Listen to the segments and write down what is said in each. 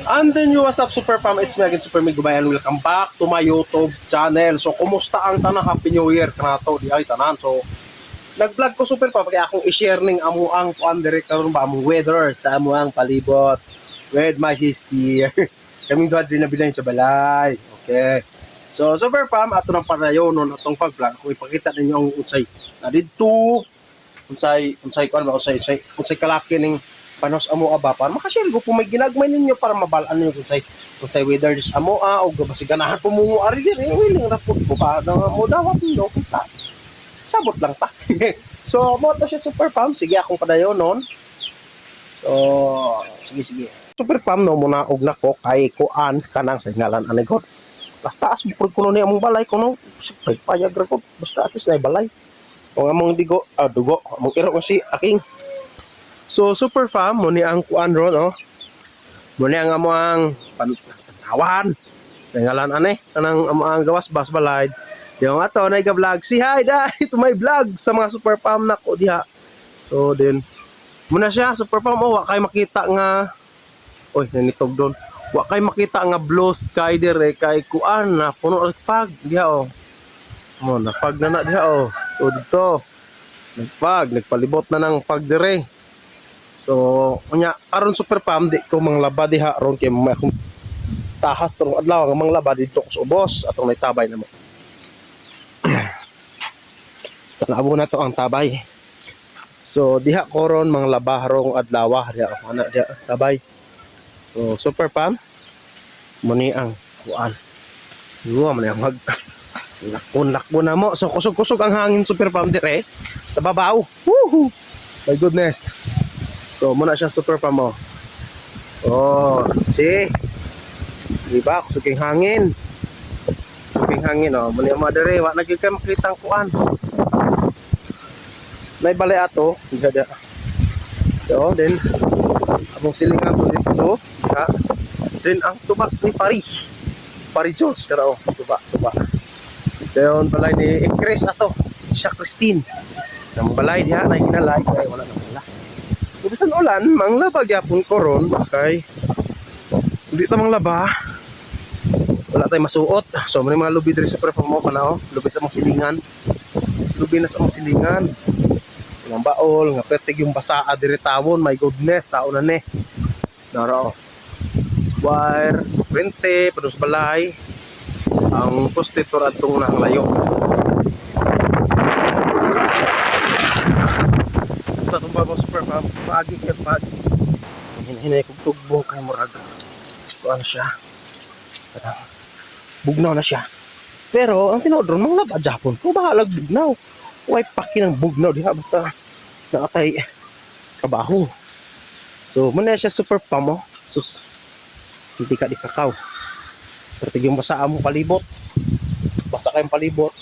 And then you, what's up, Super Pam? It's me again, Super Mig Gubay, and welcome back to my YouTube channel. So, kumusta ang tanan? Happy New Year kanato di ay tanan. So, nag-vlog ko, Super Pam, kaya akong i-share ning amo ang kuan dire karon ba, among weather sa amo ang palibot with my sister. Kaming duha diri nabilin sa balay. Okay. So, Super Pam, ato nang padayonon atong pag-vlog. Kung ipakita ninyo ang unsay na didto, unsay unsay kuan ba, unsay unsay unsay kalaki ning panos amo aba para makashare ko kung may ginagmay ninyo para mabal-an ninyo kung unsay unsay weather dis amo a o basig ganahan po mo ari diri, willing ra pud ko ba na mo dawat ninyo basta sabot lang ta. So mo to siya, Super Pam. Sige, akong padayonon. So sige, sige, Super Pam, no muna og nako kay kuan kanang sa ngalan ani god. Basta taas mo kuno ni among balay kuno, payag payag ra ko, basta atis na balay o among digo, ah, dugo among iro nga si aking. So Super Fam, mo ni ang kuan ron, oh. Mo ni ang amo ang pantawan. Sa ngalan ane, kanang amo ang gawas bas balay. Yung ato na vlog si hi dai to my vlog sa mga Super Fam nako diha. So then muna siya, Super Fam, oh, wa kay makita nga, oy, nanitog doon. Wa kay makita nga blue sky dire kay kuan na puno og fog diha, oh. Mo na fog na na diha, oh. So dito nagfog, nagpalibot na ng fog dire. So, unya aron, Super Pam, di ko manglaba diha ron kay may akong tahas tarong adlaw nga manglaba didto ko sa ubos atong may tabay na mo. Tanawo na to ang tabay. So diha ko ron manglaba rong adlaw diha, oh, ana diha tabay. So Super Pam, mo ni ang kuan. Duwa man ang mag lakon lakon na mo. So kusog-kusog ang hangin, Super Pam, dire sa babaw. Woohoo! My goodness. So, muna siya, Super Pam, mo. Oh, see? Di ba? Kusog yung hangin. Kusog yung hangin, oh. Muna yung mga dere, wa na gyud kay makita ang kuan. Nay balay ato, diha diha. So, then among silingan to dito, diha. Then ang tuba ni Pari. Pari Jones, kara oh, tuba, tuba. Dayon balay ni Chris ato, siya Christine. Ang balay diha na hinalay kay wala na wala. Kung bisan ulan, manglaba gyapon ko ron kay hindi ta manglaba. Wala tayong masuot. So may mga lubi diri sa prepa mo kana, oh. Lubi sa mong silingan. Lubi na sa mong silingan. Ang baol nga pertig yung basaa diri tawon, my goodness, sao na ni. Dara, oh. Wire, printe, padung sa balay. Ang poste tur adtong unahang layo. Sa itong bagong, Super Pam, paagi kay paagi. Hinahinay kong tugbong kay murag. Kuan siya. Parang bugnaw na siya. Pero ang tinuod ron, mga laba Japon ko, bahalag bugnaw. Way paki ng bugnaw diha basta nakatay kabaho. So, muna siya, Super Pam, oh. Sus, hindi ka di kakaw. Pero yung basa mo palibot. Basa kayong palibot.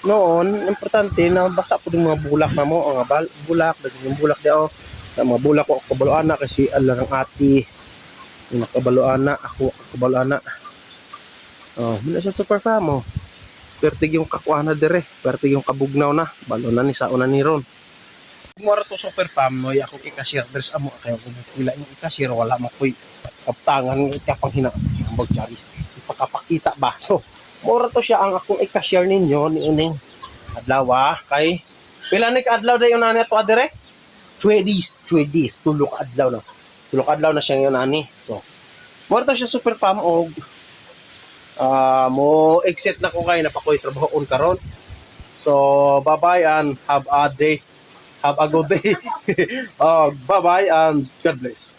Noon, importante na basa po yung mga bulak na mo, ang mga bulak, daghan yung bulak di, oh. Na mga bulak ko kabaloan na kasi ala ng ati. Yung nakabaloan na, ako kabaloan na. Oh, muna siya, Super Fam, oh. Pertig yung kakuha na dire, pertig yung kabugnaw na, balo na ni sao na ni ron. Mura to, Super Pam, no, ako ika-share dres amo kayo kung pila yung ika-share, wala mo koy kaptangan nga ikapanghina ambag charis ipakapakita ba. So mura to siya ang akong ika-share ninyo ni uning adlaw, ah, kay pila ni ka adlaw dayon na to adere? 3 days, 3 days, tulo ka adlaw na, tulo ka adlaw na siya ngayon ani. So mura to siya, Super Pam, og mo exit na ko kay napakoy trabaho on karon. So bye bye and have a day, have a good day. Oh, bye bye and God bless.